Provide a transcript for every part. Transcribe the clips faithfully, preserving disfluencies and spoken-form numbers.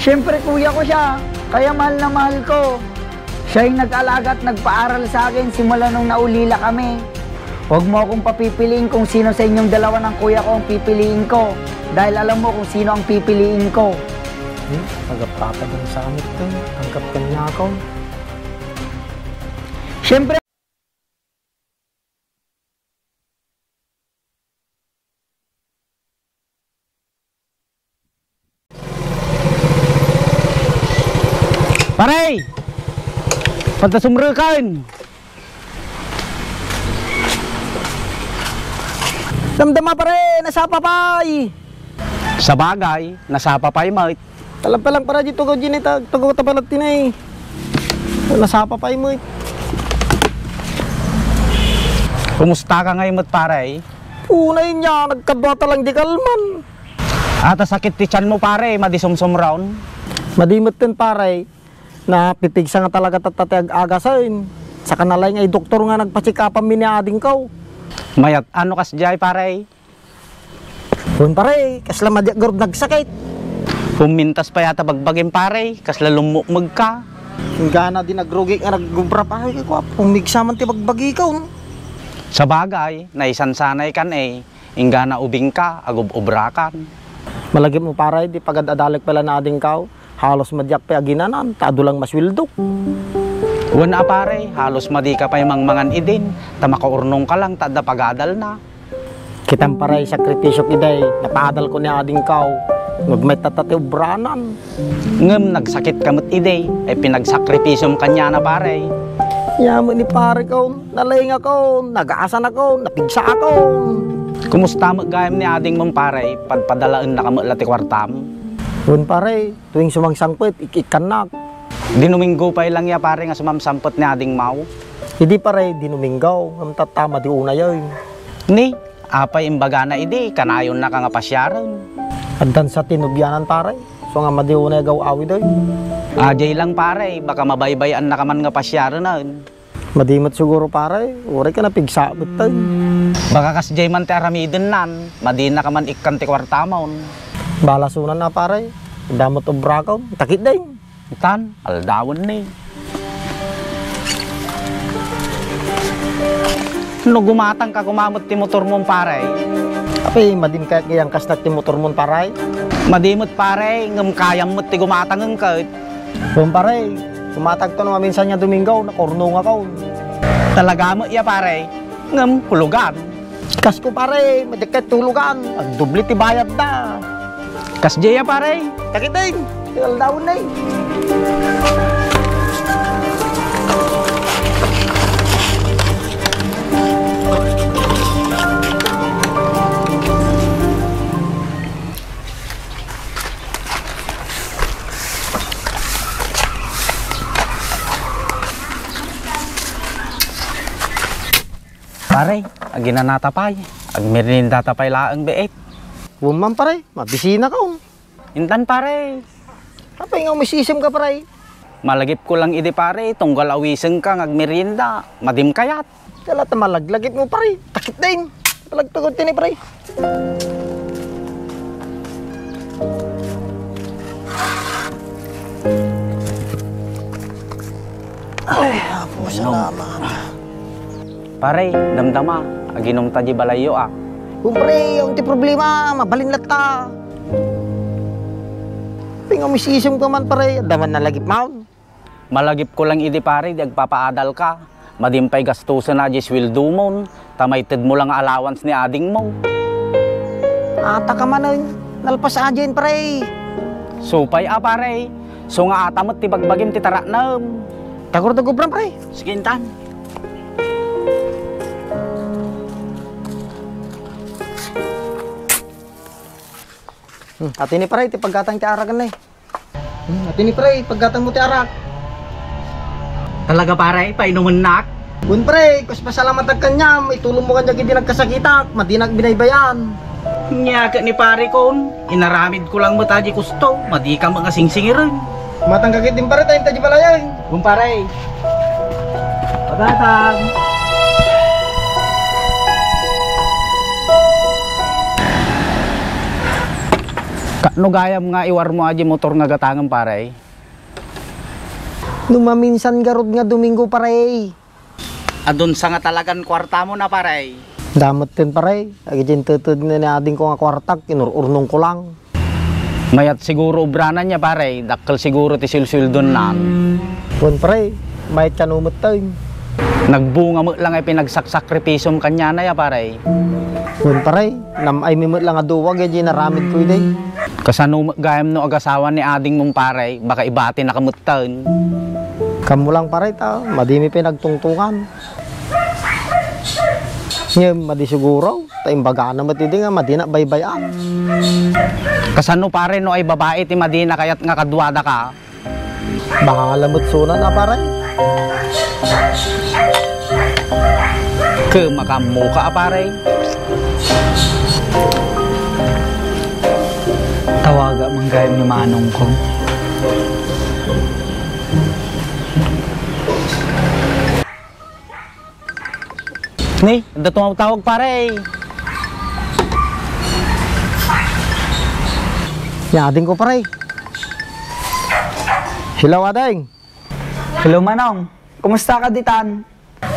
Siyempre, kuya ko siya, kaya mahal na mahal ko. Siya yung nag-alaga at nagpaaral sa akin simula nung naulila kami. Huwag mo akong papipiliin kung sino sa inyong dalawa ng kuya ko ang pipiliin ko, dahil alam mo kung sino ang pipiliin ko. Hmm? Agap-apad ang samit ko, eh. Agap kanya ako. Siyempre, Pare! Pagkasumreken! Damdama, pare, nasapa pay. Sabagay, nasapa pay met. Talam-talam, pare, di tugaw din ita, tugaw ta pala tinay. Nasapa pay met. Kumusta ka ngay met, pare? Unay niya, nagkadua ta lang di kalman. Ata sakit ti tiyan mo, pare, madi sumsumron? Madi metten, pare. Napipigsa nga talaga tatta ti ag-agasen. Saka nalay nga idoktor nga nagpachikapan mi ni adingko. Mayat, ano kas jay, pare? Wen, pare, kasla madi aggarud nagsakit. Pumintas pay ata bagbagim, pare, kasla lummukmeg ka. Inggana di nagrugi nga nagubra, pare, kua, pumigsa man ti bagbagi ko. Sabagay, naisansanay kan, eh. Inggana ubing ka, agub-ubrakan. Malagip mo, pare, di pagad-adalek pala na adingkaw. Halos madiak pay aginanan, ta adu lang maswildok. Wen a, pare, halos madi ka pay mangmangan idin, ta makaurnong ka lang, ta adda pagadalna. Kitam, pare, sakripisyok iday, napaadal ko ni adingkaw. Ngem mayat tatta ti ubranan. Ngem nagsakit ka met idi, ay pinagsakripisyom kaniana, pare. Nia met ni pare ko, nalengakon, nagaasanakon, napigsaakon. Kumusta met gayam ni adingmon, pare? Padpadalaennaka met la ti kuartam? Wen, pare, tuwing sumangsangpet, ik-ikkannak. Dinuminggo pay lang ya, pare, nga sumamsampet ni adingmaw? Idi, pare, dinuminggo, ngem tatta madi unay, oy. Ni, apay imbagana idi, kanayonnaka nga pasiaren? Addan sa ti nobianan, pare. So nga madi unay agaw-awid, oy. Adiay lang, pare, baka mabaybay-annaka man nga pasiaren, oy. Madi met siguro, pare, uray ka napigsa met, oy. Baka kasdiay man ti aramidennan, madinaka man ikkan ti kuartamon. Balasunan a, pare. Adda met obrakon. Takit deng. Itan, aldawen ni. No gumatang ka koma met ti motormon, pare? Apay, madin kayat nga iangkasnak ti motormon, pare? Madi met, pare, ngem kayam met ti gumatangen ket. Wen, pare, gumatangto no maminsan nga Domingo, nakaurnongakon. Talaga met ya, pare, ngem hulugan. Kasko, pare, madiak ket hulugan. Agdoble ti bayadda. Kasdiay a, pare. Takiting, aldawen na, eh. Pare, aginanata pay. Agmeriendata pay laeng, beet. Wen man, pare, mabisinakon. Intan, pare. Apay nga umisisem ka, pare? Malagip ko lang idi, pare, tunggal awisenka nga agmerienda. Madim kayat. Dala ta malaglagip mo, pare. Takit deng. Palagtugot ini, pare. Ay, Apo, salamat. Pare, damdama, aginom ta di balayyo, ah. Umpre, ang ti problema, mabalin latta. Ping umisisem ka man, pare, daman nalagip maun. Malagip ko lang idi, pare, di agpapaadal ka. Madimpay gastusen a di sweldomon, ta maited mo lang nga allowance ni adingmo. Ata ka manen, nalpas a din, pare. Supay a, pare. So nga ata met ti bagbagim ti taraknem. Tagurdagubran, pare. Sige, intan. Hmm, ati ni pare, ti paggatang ti arak ni. Hmm, ati ni pare, paggatang mo ti arak. Talaga pare, painumennak? Wen pare, kas pasalamat kaniam, itulong mo kaniak idi nagkasakitak, madinak binaybayan. Nia ket ni pare kon, inaramid ko lang met a di kusto, madi ka met nga singsingiren. Matang ka ket din pare, tayo ta di balayan. Wen pare. Paggatang. Ka-, no gayam nga iwarmo a di motor nga gatangem, pare? No maminsan garud nga Domingo, pare. Adun sa nga talagan kuartamo na, pare. Dametten, pare. Agidiay inted ni adingko nga kuartak, inur-urnongko lang. Mayat siguro obranan ya, pare. Dakkel siguro ti suelsueldonnan. Wen, pare. Mayat kano metten. Nagbunga met lang ay pinagsaksakripisom kaniana ya, pare. Wen, pare. Nam-aymi met lang a duwag ya di naramidko idi. Kasano met gayam no agasawa ni adingmon, pare? Baka ibatinaka metten. Kammo lang, pare, ta madimi pinagtungtungan. Ngem, madi siguro, ta imbagana met idi nga madina baybay-an. Kasano, pare, no ay babai ti madina kayat nga kaduadaka? Bahala met sunan a, pare. Ket makaammoka a, pare. Tawaga man gayam ni manongko. Ni, adda tumawtawag, pare. Ni adingko, pare. Hello, ading. Hello, manong. Kumusta ka ditan?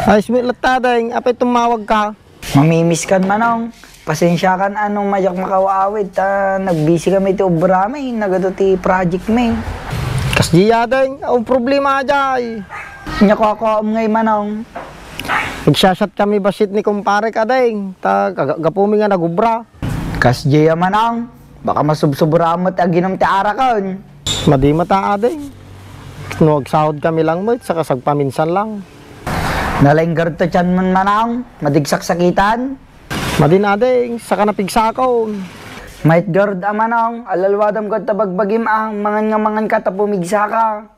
Ayos met latta, ading. Apay tumawagka? Mamimiskan, manong. Pasensiakan a no madiak makaawid ta nagbisi kami ti obrami, nagadu ti project mi. Kasdiay, ading. Awan problema, ajay. Nia, kukuam ngay, manong. Agsiasat kami bassit ni kumparek, ading, ta kagapgapumi nga nagubra. Kasdiay a, manong, baka masubsobraam met ti aginum ti araken. Madi met a, ading. No agsahod kami lang met, saka sagpaminsan lang. Nalaing garud ti tianmon, manong, madi agsaksakitan. Madin, ading, saka napigsakon. Mayat garud a, manong, alalwadam garud ta bagbagim a mangan nga manganka ta pumigsaka.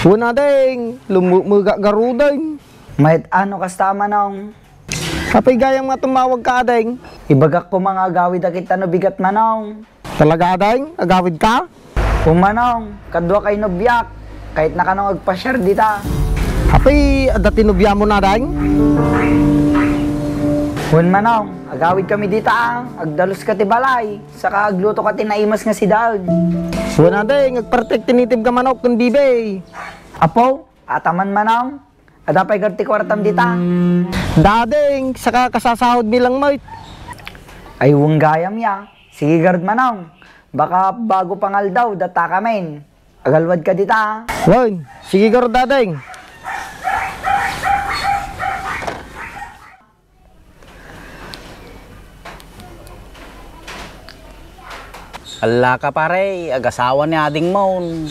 Wen, ading, lummekmekak garuden. Mayat a no kasta, manong. Apay gayam nga tumawagka, ading? Ibagak koma nga agawid a ket ta no bigat, manong. Talaga, ading? Agawidka? Wen, manong, kaduak a nobiak. Kayatna kano nga agpasiar dita. Apay, adda ti nobiamon, ading? Wen, manong, agawid kami dita, a. Agdaluska ti balay. Saka aglutoka ti naimas nga sidaen. Wen, ading, agpartek ti nitibka manok ken bibi. Apo, ataman, manong. Adda pay garud ti kuartam dita? Adda, ading, saka kasasahodmi lang met. Ay, wen gayam ya. Sige garud, manong. Baka bago pangaldaw, datakamin. Agalwadka dita. Wen, sige garud, ading. Allaka, pare, agasawa ni adingmon.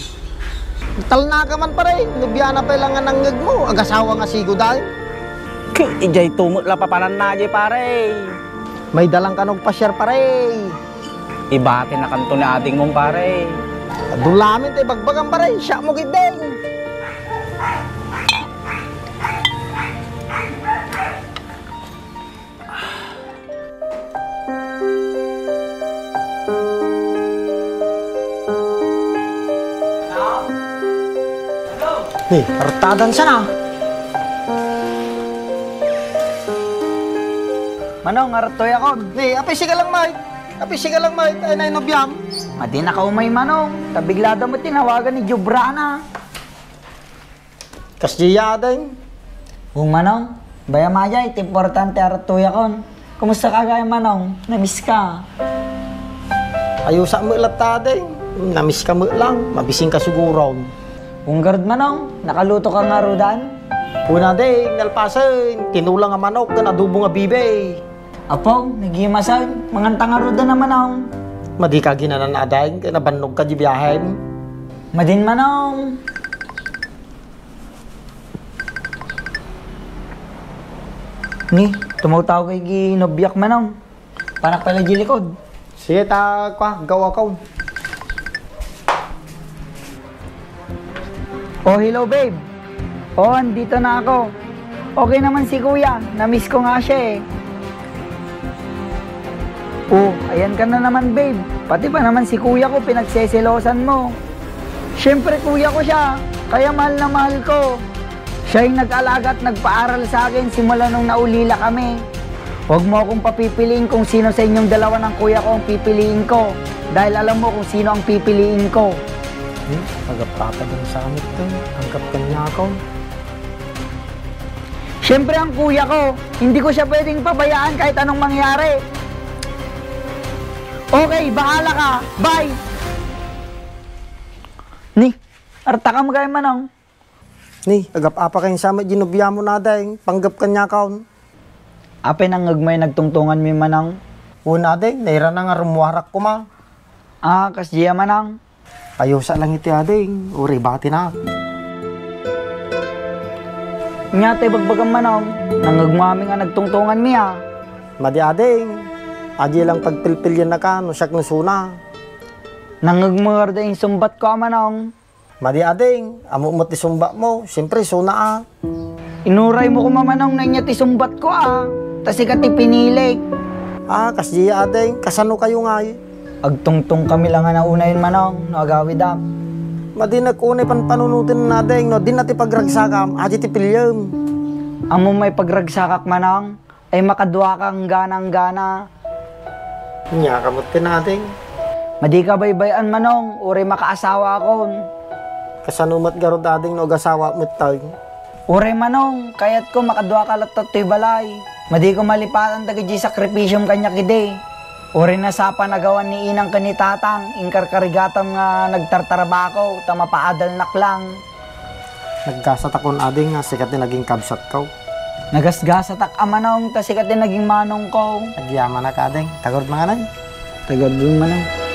Talnaka man, pare, nobiana pay lang nga nangngegmo, agasawa nga sigud ay. Ket idiay to met la papananna diay, pare. Mayda lang kano agpasiar, pare. Ibatinakanto ni adingmon, pare. Adu lamin ti ibagbagam, pare, siak mo gid, deng. Ni, artadan sana. Manong, artoy ako. Ni, apay sika lang, Mike. Apay sika lang, Mike. Ay, nay, nobiam. Madi na ka umay, Manong. Tabigla da mo tinawagan ni Jobrana. Kasdiay, deng. Ung, Manong, bayam a diay, ti importante, artoyakon. Kumusta ka gayam, Manong? Namiss ka? Ayusak met latta, deng. Namiss ka met lang. Mabising ka siguron. Ung garud, Manong, nakaluto ka ngarudan? Una, deng, nalpasen. Tinulang a manok, ken adobo nga bibi. Apo, nagimasen. Manganta ngarudan a, Manong. Madi ka ginanan, adeng, ken nabannog ka di biahem. Madin, Manong. Ni, tumawtaw kay gi nobiak, Manong. Panak pala di likod. Sige, ta, kwa, gawa ko. Oh, hello, babe. Oh, andito na ako. Okay naman si Kuya. Namiss ko nga siya eh. Oh, ayan ka na naman, babe. Pati ba naman si kuya ko, pinagseselosan mo. Siyempre, kuya ko siya. Kaya mahal na mahal ko. Siya yung nag-alaga at nagpaaral sa akin simula nung naulila kami. Huwag mo akong papipiliin kung sino sa inyong dalawa ng kuya ko ang pipiliin ko. Dahil alam mo kung sino ang pipiliin ko. Hmm? Agap-apa din sa amit to. Anggap kanya ako. Siyempre ang kuya ko, hindi ko siya pwedeng pabayaan kahit anong mangyari. Okay, bahala ka. Bye! Ni, arta ka magay manong. Ni, agap-apa kayo sa met di nobia mo, Nadeng. Panggap kanya kaon. Apay nangngegmo ay nagtungtungan mi, Manong? Wen, Adeng, nairana nga rummuarak koma. Ah, kasdiay, Manong? Ayosa lang iti, Adeng. Uray bati na. Nya, tay bagbagam, Manong. Nangngegmo amin nga nagtungtungan mi, ah. Madi, Adeng. Adi lang pagpilpilian na ka, no siak no suna. Nangngegmo ngarud insumbat ko, ah, Manong. Madi, Adeng, ammom met ti sumbatmo, siyempre, suna a. Inuray mo koma, Manong, no ania ti sumbatko, a. Ta sika ti pinilik. A, kasdiay, Adeng, kasano kayo ngay? Agtungtong kami la nga naunayen, Manong, no agawidak. Madi, nak unay panpanunoten, Adeng, no dinna ti pagragsakam, adi ti piliem. Ammom may pagragsakak, Manong? Ay, makaduaka ngananggana. Nia ka met ti, Adeng? Madika baybay-an, Manong, uray makaasawakon. Kasano met garud, Adeng, no agasawa met tay? Uray, Manong, kayatko makaduaka latta toy balay. Madiko malipatan dagiti sakripisiom kaniak idi. Uray nasapa nagawan ni inang ken ni tatang, inkarkarigatam nga nagtartarbako, ta mapaadalnak lang. Naggasatakon, Adeng, nga sika ti naging kabsatko. Nagasgasatak a, Manong, ta sika ti naging manongko. Agyamanak, Adeng. Tagurd manganan. Tagurd manganan.